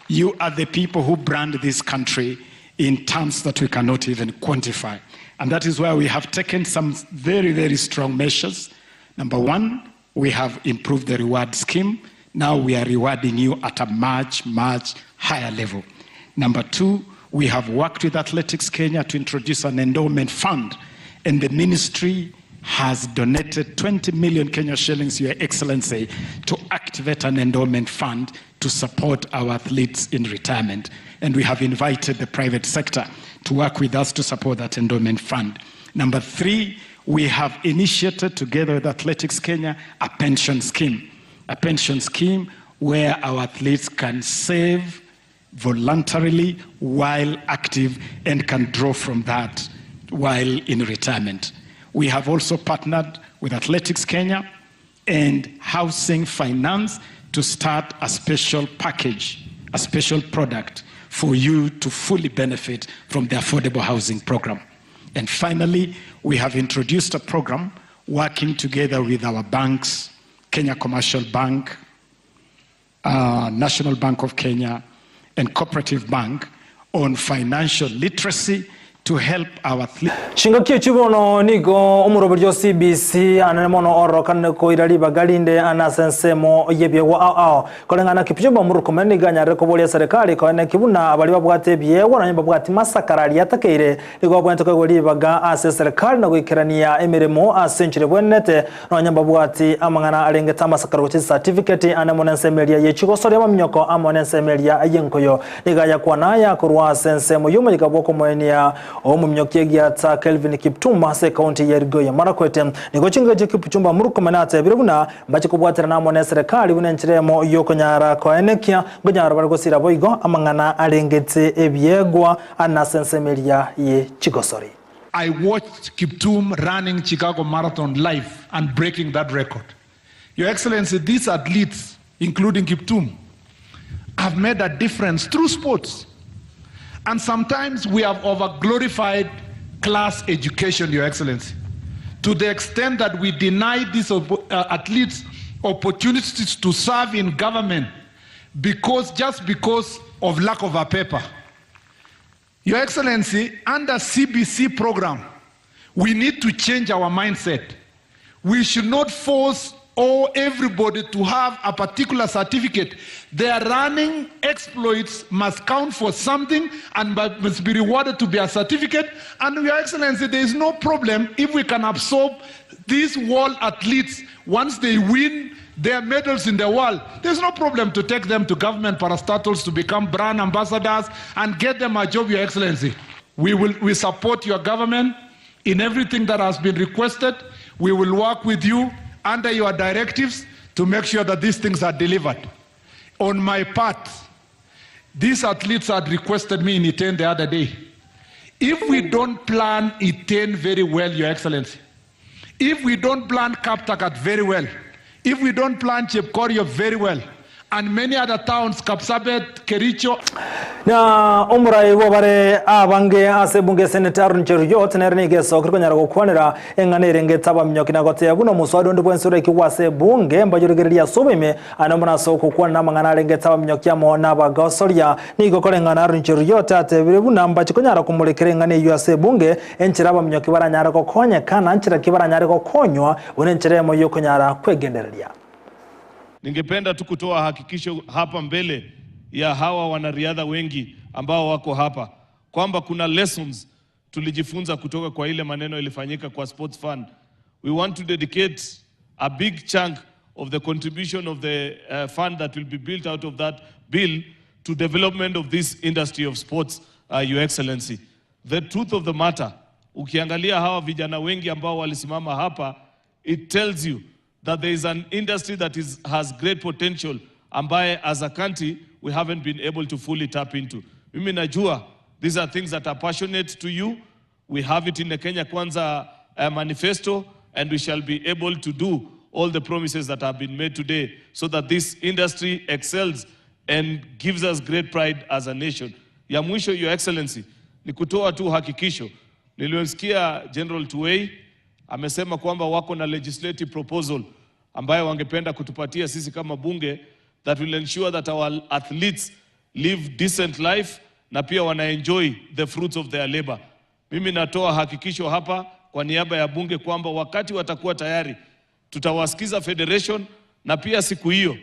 You are the people who brand this country in terms that we cannot even quantify. And that is why we have taken some very, very strong measures. Number one, we have improved the reward scheme. Now we are rewarding you at a much, much higher level. Number two, we have worked with Athletics Kenya to introduce an endowment fund, and the ministry has donated 20 million Kenya shillings, Your Excellency, to activate an endowment fund to support our athletes in retirement. And we have invited the private sector to work with us to support that endowment fund. Number three, we have initiated together with Athletics Kenya a pension scheme, a pension scheme where our athletes can save voluntarily while active and can draw from that while in retirement. We have also partnered with Athletics Kenya and Housing Finance to start a special package, a special product for you to fully benefit from the affordable housing program. And finally, we have introduced a program working together with our banks, Kenya Commercial Bank, National Bank of Kenya, and Cooperative Bank on financial literacy to help our athletes. Chingaki echi bono nigo omoroberi o CBC anene mono ororokane koira ribaga rinde ane ase ensemo y'ebiegwa ao ao. Koreng'ana Kipchumba Murkomen nigo anyarire koboria serikali koeneki buna baria babwate ebiegwa nonye mbabwati masakara aria atakeire nigo babwenerete koegwa ribaga ase eserikali na goikerania emeremo ase enchera ebwenerete nonye mbabwati amang'ana arengete amasakara gochia chicertificate ane mono ensemo eria ye chigosoria amaminyoko amo nensemo eria y'enkoyo. Nigo ayakwana aya korwa ase ensemo y'omoyega bw'okomoenia omominyoki egiata Kelvin Kiptum ase ekaunti ya Elgeyo Marakwet. Nigo chingencho Kipchumba Murkomen atebire buna mbache kobwaterana amo neserikali buna enchera eyemo yokonyara koenekia nkonyara bare gosira boigo amang'ana arengete ebiegwa ane ase ensemo eria ye chigosori. I watched Kiptum running Chicago Marathon live and breaking that record. Your Excellency, these athletes, including Kiptum, have made a difference through sports. And sometimes we have over-glorified class education, Your Excellency, to the extent that we deny these athletes opportunities to serve in government just because of lack of a paper. Your Excellency, under CBC program, we need to change our mindset. We should not force all everybody to have a particular certificate. Their running exploits must count for something and must be rewarded to be a certificate. And Your Excellency, there is no problem if we can absorb these world athletes once they win their medals in the world. There's no problem to take them to government parastatals to become brand ambassadors and get them a job, Your Excellency. We will we support your government in everything that has been requested. We will work with you under your directives to make sure that these things are delivered. On my part, these athletes had requested me in Iten the other day. If we don't plan Iten very well, Your Excellency, if we don't plan Kaptagat very well, if we don't plan Chepkorio very well, and many other towns, Kapsabet, Kericho, Na omorai bw'abare abange ase ebunge Senator Aaron Cheruiyot nere nigo esokire konyara gokwanera eng'ana erengete abaminyoki na goteba buna omoswada onde bwensi oraikigwe ase ebunge mbayorigererie ase oboime ande buna ase ogokwana amang'ana arengete abaminyoki amo na abagosoria. Nigo koreng'ana Aaron Cheruiyot atebire buna mbache konyara komorekera eng'ana eyio ase ebunge enchera abaminyoki baranyare gokonyeka na nchera ki baranyare gokonywa buna enchera eyemo y'okonyara kwegendereria. Ningependa tu kutoa hakikisho hapa mbele ya hawa wanariadha wengi ambao wako hapa kwamba kuna lessons tulijifunza kutoka kwa ile maneno ilifanyika kwa Sports Fund. We want to dedicate a big chunk of the contribution of the fund that will be built out of that bill to development of this industry of sports, Your Excellency. The truth of the matter, ukiangalia hawa vijana wengi ambao walisimama hapa, it tells you that there is an industry that is, has great potential ambaye as a country we haven't been able to fully tap into. Mimi najua these are things that are passionate to you. We have it in the Kenya Kwanza manifesto and we shall be able to do all the promises that have been made today so that this industry excels and gives us great pride as a nation. Ya mwisho, Your Excellency, ni kutoa tu hakikisho. Nilimsikia General Tuwei amesema kwamba wako na legislative proposal ambayo wangependa kutupatia sisi kama bunge that will ensure that our athletes live decent life na pia wana enjoy the fruits of their labor. Mimi natoa hakikisho hapa kwa niaba ya bunge kwamba wakati watakuwa tayari tutawasikiza federation na pia siku hiyo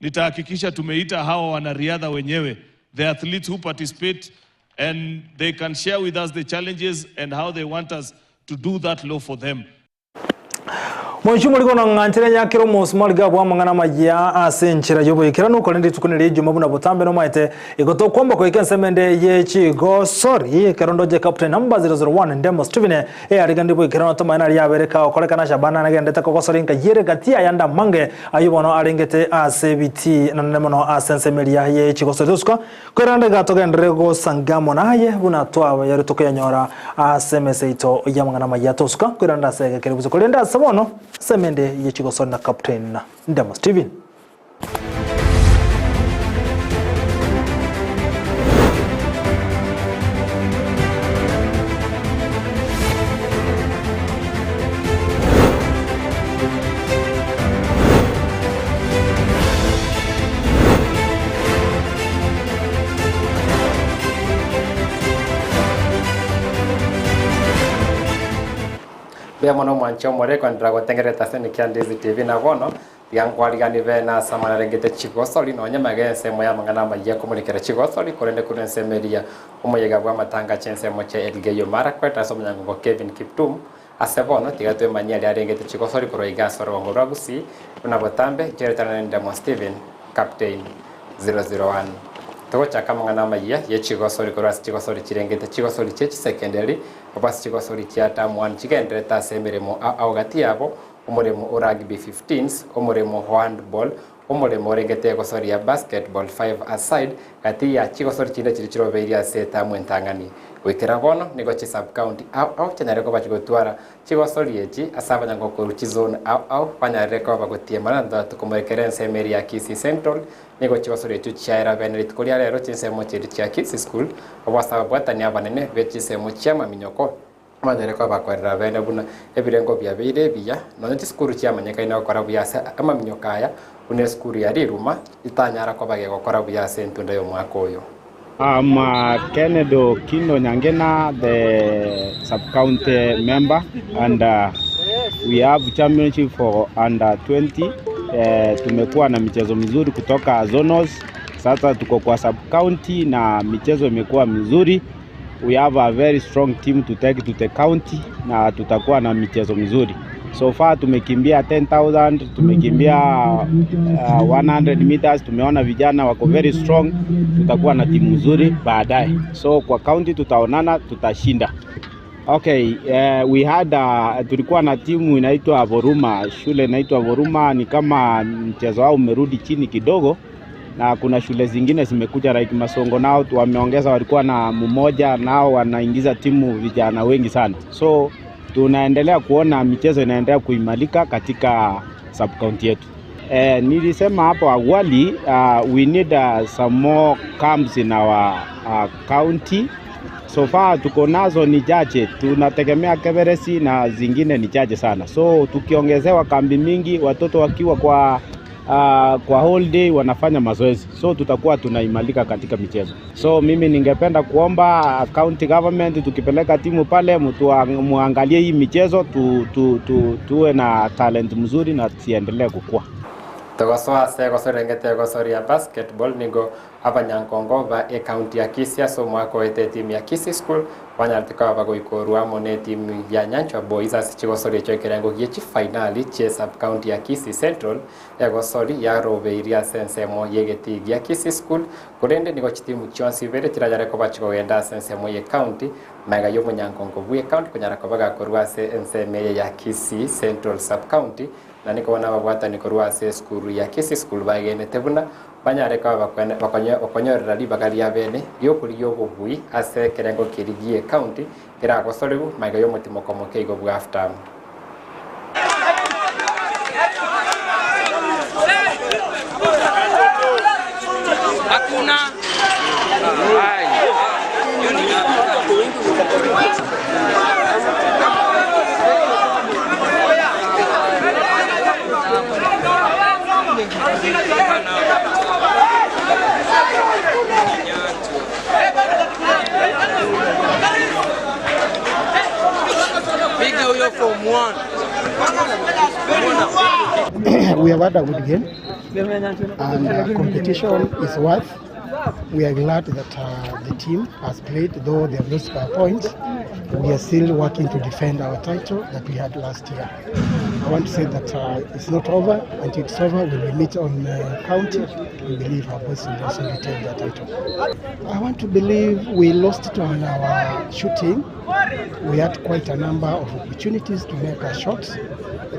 nitahakikisha tumeita hawa wanariadha wenyewe, the athletes who participate and they can share with us the challenges and how they want us to do that law for them. Mwanchi morigo na ng'anchera nyakera omosumari gabwa amang'ana amaya ase enchera y'oboikeranu korende rituko nere ejuma buna botambe nomaete igo tokwamba koika ensemo ende ye chigosori ekero ndoche captain number 001 Ndemo Steven eyarigani boikeranu tomaene aria abere kagokorekana Shabana nagendete kogosori nkayere gati ayanda mange ayio bono arengete ase ebiti nonene mono ase ensemo eria ye chigosori tosuka kwerande iga togenderere gosanga mono aye buna twabayare tokoyanyora ase emesa yaito y'amang'ana amaya tosuka kwerande ase egekeri busa korende ase bono ensemo ende ye chigosori na Captain Ndemo Steven. Mbuya mono omwanche omore kwenderera gotengerera ase Nikia Ndizi TV na bono tiga nkwariganie bene ase amang'ana arengete chigosori nonye magega ensemo y'amang'ana amayia komorekera chigosori korende korwa ensemo eria omoyega bw'amatanga chinsemo chia Elgeyo Marakwet ase omonyangongo Kevin Kiptum Ase bono tiga twemanyie aria arengete chigosori korwa iga ase orogongo rwa Gusii, buna botambe, Jeretana na Ndemo Stephen, Captain 001. Togochaka amang'ana amayia ye chigosori korwa ase chigosori chirengete chigosori chie chisekenderi, abwo ase chigosori chia term one chigendererete ase emeremo ao ao gati yabo, omoremo o rugby fifteens, omoremo o handball, Omoremo orengete egosori ya basketball five a side gati ya chigosori chinde chiria chirobeirie ase etamu entang'ani. Goikera bono nigo chi sub county ao ao chianyare koba chigotwara chigosori echi ase abanyangokoru chi zone ao ao banyarire koba bagotiemana na tokomorekera ensemo eria ya Kisii Central nigo chigosori echio chiaera bene rituko ria rero chinsemo chiria chia Kisii School abwo ase ababwatani abanene be chinsemo chiamaminyoko Banyare koba bakorera bene buna ebirengo biabeire ebiya, nonya chisukuru chiamanyekaine gokora buya ase amaminyoka aya, buna esukuru ya riruma, etanyara koba gegokora buya ase entunda y'omwaka oyo. I'm Kennedy Okindo Nyangena, the sub-county member, and we have championship for under 20. Tumekuwa na michezo mizuri kutoka zonals. Sasa tuko kwa sub-county na michezo imekuwa mizuri. We have a very strong team to take to the county na tutakuwa na michezo mizuri. So far tumekimbia 10,000, tumekimbia 100 meters, tumeona vijana wako very strong, tutakuwa na timu nzuri baadaye. So kwa county tutaonana, tutashinda. Okay, we had tulikuwa na timu inaitwa Voruma, shule inaitwa Voruma, ni kama mchezo wao umerudi chini kidogo, na kuna shule zingine zimekuja like Masongo nao wameongeza, walikuwa na mmoja nao wanaingiza timu vijana wengi sana, so tunaendelea kuona michezo inaendelea kuimarika katika sub county yetu. Nilisema hapo awali we need some more camps in our county. So far tuko nazo ni chache, tunategemea Keberesi na zingine ni chache sana. So tukiongezewa kambi mingi, watoto wakiwa kwa whole day wanafanya mazoezi, so tutakuwa tunaimarika katika michezo. So mimi ningependa kuomba county government, tukipeleka timu pale muangalie hii michezo tu, tu, tu, tuwe na talent mzuri na tiendelee kukua. Togosoa ase egosorengete egosoria basketball nigo abanyankongo ba ecounty ya Kisii ase omwaka oete etimu ya Kisii School banyarete koba bagoikorwa amo na etimu ya Nyanchwa Boys ase chigosoria echio ekerengo gie chifinali chie sub county ya Kisii Central egosori yarobeirie ase ensemo ya egetii gia Kisii School korende nigo chitimu chionsi ibere chiranyare koba chikogenda ase ensemo ya ecounty maega ya omonyankongo bwa ecounty konyara koba gakorwa ase ensemo eye ya Kisii Central sub county na niko bono ababwatani korwa ase esukuru ya Kisii School baegenete buna banyare koba bakonyorera ribaga ria bene riokorigia obobui ase ekerengo keria gie ecounty keragosorewu magega ya omotimoko omoke igo bwa half term. Hakuna. Piga huyo form 1. We have had a good game and competition is worth. We are glad that the team has played, though they have lost by a point. We are still working to defend our title that we had last year. I want to say that it's not over. Until it's over, when we meet on county, we believe our boys will also retain their title. I want to believe we lost it on our shooting. We had quite a number of opportunities to make our shots,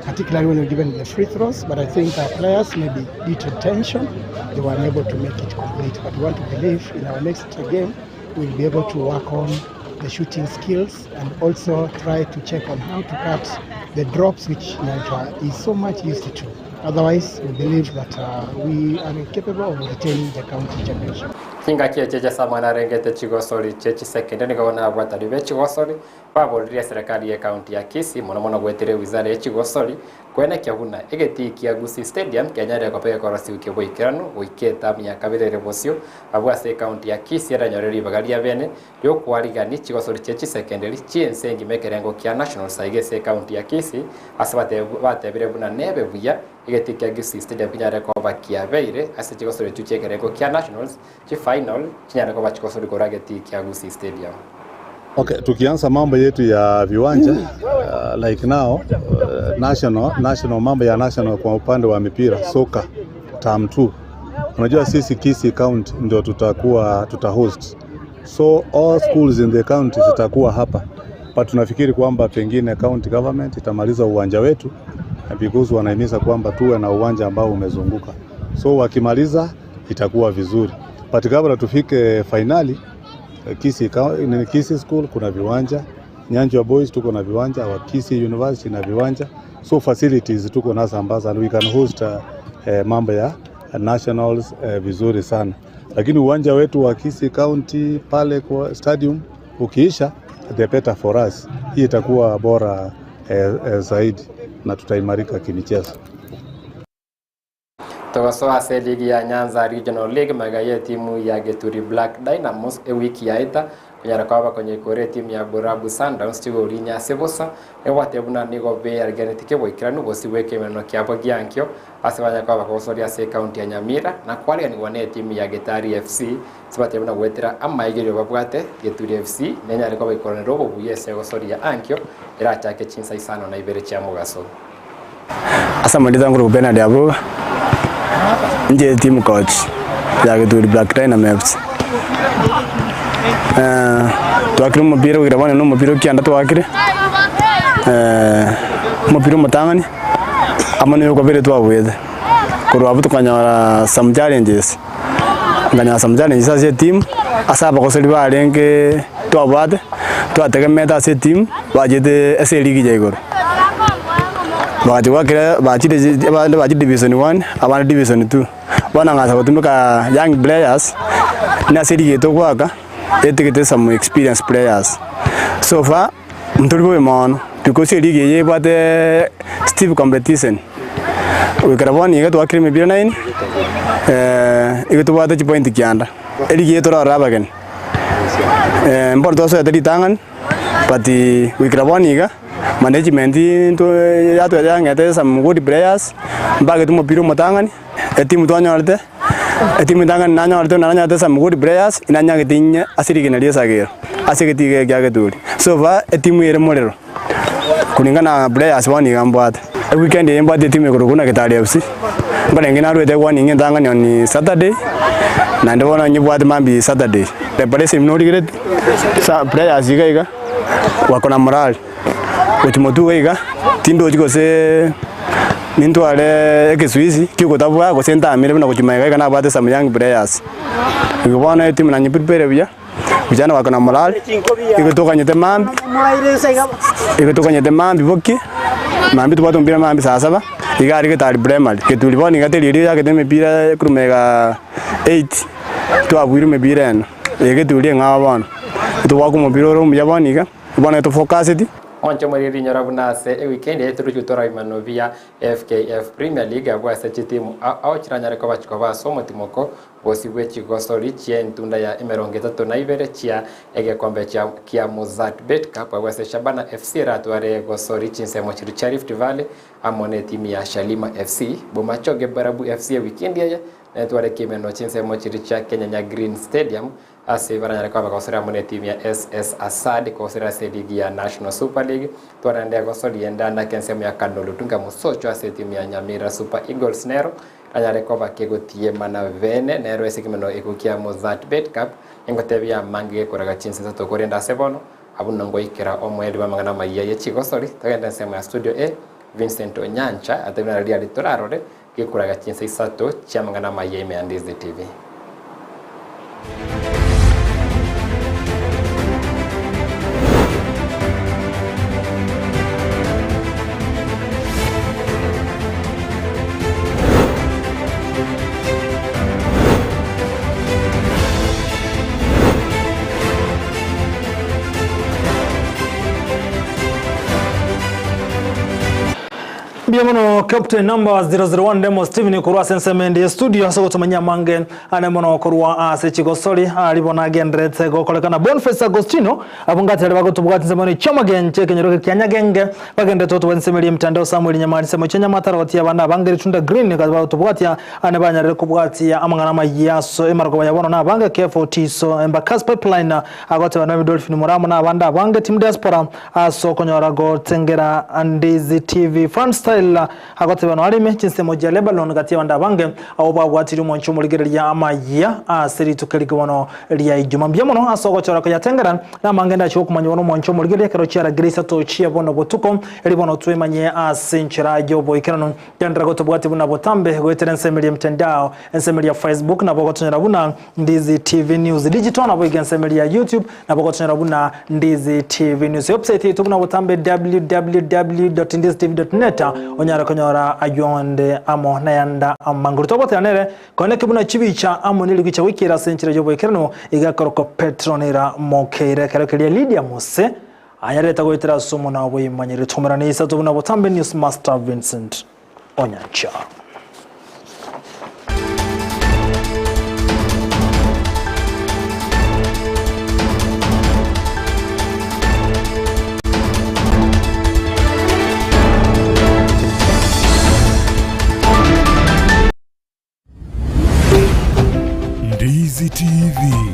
particularly when we were given the free throws, but I think our players, maybe due to tension, they were unable to make it complete. But we want to believe in our next game, we'll be able to work on the shooting skills and also try to check on how to cut the drops which Nyanchwa is so much used to. Otherwise, we believe that we are capable of retaining the county championship. Chingaki echi chia Samwana arengete chigosori chie chisekende nigo bono abwatani be chigosori baboririe serikali ya county ya Kisii mono mono gwetire wizara ya chigosori kwenekia buna egetii kia Gusii Stadium kenyarire koba gekorosiwa kia oboikeranu goika etamu ya kabere ere bosio abwo ase ecounty ya Kisii eranyorere ribaga ria bene riokwarigani chigosori chie chisekenderi chiense engima ekerengo kia national saiga ase ecounty ya Kisii ase batebire buna nebe buya egetii kia Gusii Stadium kenyarire koba kiabeire ase chigosori echio chia ekerengo kia nationals chifinal chinyarire koba chigosori korwa egetii kia Gusii Stadium. Okay, tukianza mambo yetu ya viwanja like now national mambo ya national kwa upande wa mipira soka term 2. Unajua sisi Kisii County ndio tutakuwa tuta host. So all schools in the county zitakuwa hapa. But tunafikiri kwamba pengine county government itamaliza uwanja wetu because wanahimiza kwamba tuwe na uwanja ambao umezunguka. So wakimaliza itakuwa vizuri. But kabla tufike finali Kisii, Kisii School kuna viwanja, Nyanchwa Boys tuko na viwanja, wa Kisii University na viwanja, so facilities tuko nazo ambazo and we can host mambo ya nationals vizuri sana. Lakini uwanja wetu wa Kisii County pale kwa stadium ukiisha, the better for us. Hii itakuwa bora zaidi na tutaimarika kimichezo. Togosoa ase eligi ya Nyanza Regional League magega y'etimu ya Geturi Black Dynamos ewiki yaeta konyara koba bakonyeikora etimu ya Borabu Sundowns chigori inye ase bosa nebwate buna nigo beyariganeti keboikeranu bosio bw'ekemeneno kiabo giankio ase banyare koba bakogosoria ase ekaunti ya Nyamira na kwariganigwa n'etimu ya Getari FC ase batebe buna goetera amaigerio babwate Geturi FC nenyare koba ikoranera obobuya ase egosoria ankio erachake chinsa isano na ibere chia mogaso. Ase amarieta nkorokwa Bernard Aboga, inche team coach ya Geturi Black Dynamo FC. Twakire omopira goikera bono na omopira o kianda twakire, omopira omotang'ani, amo na oyokabere twabuete. Korwa abwo tokanyora some challenges, nkanyora some challenges ase etimu, ase abagosori barenge twabwate, twategemeete ase etimu, bachete ase eligi ya igoro. Bagachia goakera bachire chi abande bachire division one, abande division two. Bono ng'ansa gotumeka young players, buna ase eligi eye togoaka, etigete some experienced players. So far, ntori bobe mono, because eligi eye ebwate stiff competition, goikera bono iga twakire emepira nine, igo tobwate chipointi kianda. Eligi eye torarore abageni, mbono twasoete ritang'ani, but goikera bono iga, management intwe yatwe yang'ete some good players, mbagete omopira omotang'ani, etimu twanyorete, etimu entang'ani nanyorete nanyorete some good players, inanyagete inye ase rigena ria esagero, ase egetii eke kia Geturi. So far, etimu ere morero, kulingana na players bono iga mbwate. Eweekend eye mbwate etimu ekorokwa buna Getari FC, nkorenge narwete ewarning entang'ani on Saturday, naende bono nyebwate mambia Saturday. Preparation buna origereti, sa players iga iga, wako na morale. Gochia motwe iga iga, tindochi gose nintware ekesuisi kiogotabua gose ntamire buna gochia magega iga nabwate some young players. Igo bono etimu nanye prepare buya, vijana wako na morale, igo tokanyete mambia, igo tokanyete mambia bokie, mambia tobwate omopira mambia saa saba, iga aria Getari primary. Geturi bono iga teri eria oyakete emepira korwa magega eight, twabuire emepira ene, eye Geturi eng'ao bono. Tobwake omopira ore omuya bono iga. Bono etofokaseti. Monche more rinyora buna ase ewikendi eye toruchwe toraimano bia FKF Premier League abwo ase chitimu ao ao chiranyare koba chikoba ase omotimoko bosio bwe chigosori chie entunda ya emerongo etato na ibere chia egekombe chia kia Mozzart Bet Cup abwo ase Shabana FC eratware egosori chinsemo chiria chia Rift Valley amo netimu ya Shalima FC Bomachoge Barabu FC ewikendi eye netware kemeno chinsemo chiria chia Kenyanya Green Stadium Ase baranyare koba bagosora amo netimu ya SS Asad kogosera ase eligi ya National Super League. Twarende egosoria endanda kensemo ya Kano Lutunga Mosocho ase etimu ya Nyamira Super Eagles nero anyare koba kegotiemana bene nero ase ekemeno eko kia Mozzart Bet Cup engotebia amange gekoraga chinsa isato korende ase bono abwo nongoikera omoerio bw'amang'ana amayia ye chigosori togende ensemo ya studio A Vincent Onyancha atebie naro riari torarore Gekoraga chinsa isato chi'amang'ana amayia ime ya Ndizi TV. Mbuya mono Captain number 001 Demo Steven korwa ase ensemo ende ye studio ase ogotomanyia amange ane mono korwa ase chigosori ari bono agenderete gokorekana. Boniface Agostino abwo ngati aria bagotobwati ensemo ene chi'amagencho ekenyoro eke kia Nyagenge bagenderete gotobwatia ensemo eria emitandao Samuel Nyamari ensemo chia Nyamataro gotia abande abange Ritunda Green gati bagotobwatia ane banyarire kobwatia amang'ana amayia aso emarogoba ya bono na abange Kefa Otiso Embakasi Pipeline agoteba Noemi Dolphin Muramo na abande abange Team Diaspora Ase okonyora gotengera Ndizi TV Fan Style agoteba noareme chinsemo chia Lebanon gati y'abande abange abwo babwatirie omonche omorigereria amayia ase rituko eri bono ria Ijuma. Mbuya mono ase ogochora koyatengera namange ndache gokomanyigwa nomonche omorigereria ekero chiaragire isato chia bono botuko eri bono twemanye ase enchera y'oboikeranu. Genderera gotobwatia buna botambe goetera ensemo eria emtandao, ensemo eria Facebook nabo ogotonyora buna Ndizi TV News Digital naboigo ensemo eria ya YouTube nabo ogotonyora buna Ndizi TV News. Website yaito buna botambe www.ndizitv.net onyare konyora ayio onde amo nayanda amanguru. Togotera nere koneke buna chibicha amo nerigicha goikera ase enchera y'oboikeranu igakorokwa Petronira Mokeire ekero keria Lydia Mose Ayareta goetera ase omona bw'emanyereri tomerane isato buna botambe News Master Vincent Onyancha. Ndizi TV.